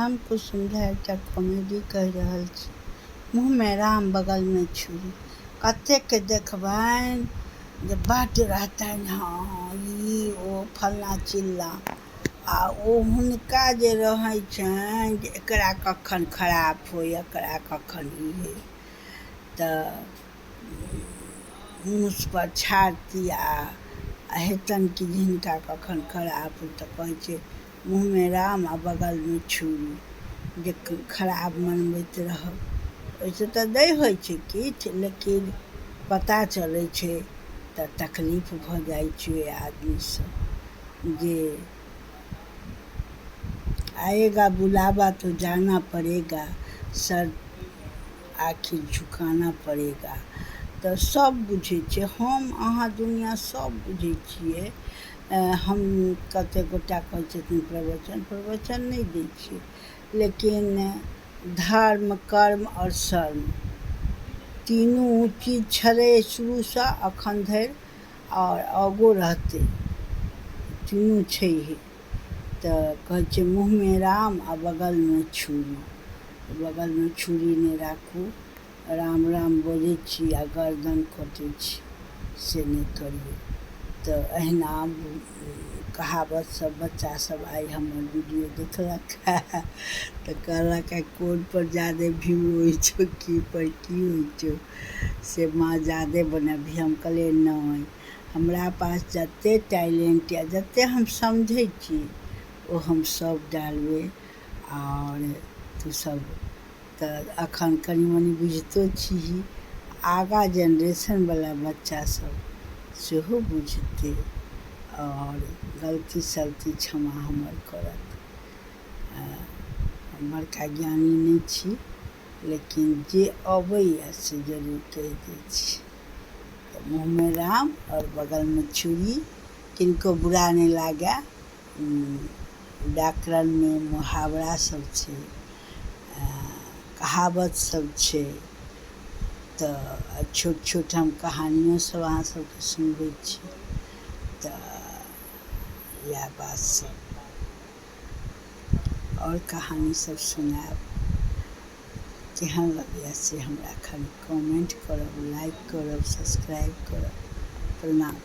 हम कुसुम झा एकटा कॉमेडी कहि रहल छी। मुँहमे राम बगलमे छुरी। कतेकके देखबनि जे बड्ड रहतनि हँ ई ओ फल्लाँ चिल्लाँ आ ओ हुनका जे रहै छनि जे एकरा कखन खराब होइ एकरा कखन ई होइ तऽ मूसपर छाती आ हेतनि कि जे हिनका कखन खराब होइ तऽ कहै छै मुँहमे राम आ बगलमे छुरी जे खराब मनबैत रहब। ओहिसँ तऽ नहि होइ छै किछु, लेकिन पता चलै छै तऽ तकलीफ भऽ जाइ छै ओहि आदमीसँ जे आएगा बुलावा तो जाना पड़ेगा, सर आखिर झुकाना पड़ेगा। तऽ सभ बुझै छै, हम अहाँ दुनिआँ सभ बुझै छियै। हम कतेक गोटा कहै छथिन प्रवचन, प्रवचन नहि दै छियै, लेकिन धर्म कर्म आओर शर्म तीनू चीज छलै शुरूसँ एखन धरि आओर आगो रहतै, तीनू छैहे। तऽ कहै छै मुँहमे राम आ बगलमे छुरी। बगलमे छुरी नहि राखू। राम राम बजै छी आ गर्दन कटै छी, से नहि करियौ। तऽ अहिना कहावत सब बच्चा सब आइ हमर वीडियो देखलक तऽ कहलक कोन पर जादे व्यू होइ छौ, की पर की होइ छौ, से माँ जादे बनबही। हम कहलियै नहि, हमरा पास जते टैलेंट यऽ, जते हम समझै छी ओ हम सब डालबै। आओर तू सब तऽ अखन कनि मनि बुझितो छीही, आगाँ जेनरेशनवला बच्चा सब सेहो बुझतै आओर गलती सलती क्षमा हमर करत। हम बड़का ज्ञानी नहि छी, लेकिन जे अबैए से जरूर कहि दै छी। तऽ मुँहमे राम आओर बगलमे छुरी, किनको बुरा नहि लागए। व्याकरणमे मुहावरा सब छै, कहावत सब छै, तऽ छोट छोट हम कहानियो सब अहाँ सबके सुनबै छी। तऽ इएह बात सब आओर कहानी सब सुनायब। केहन लगैए से हमरा खाली कमेंट करब, लाइक करब, सब्सक्राइब करब। प्रणाम।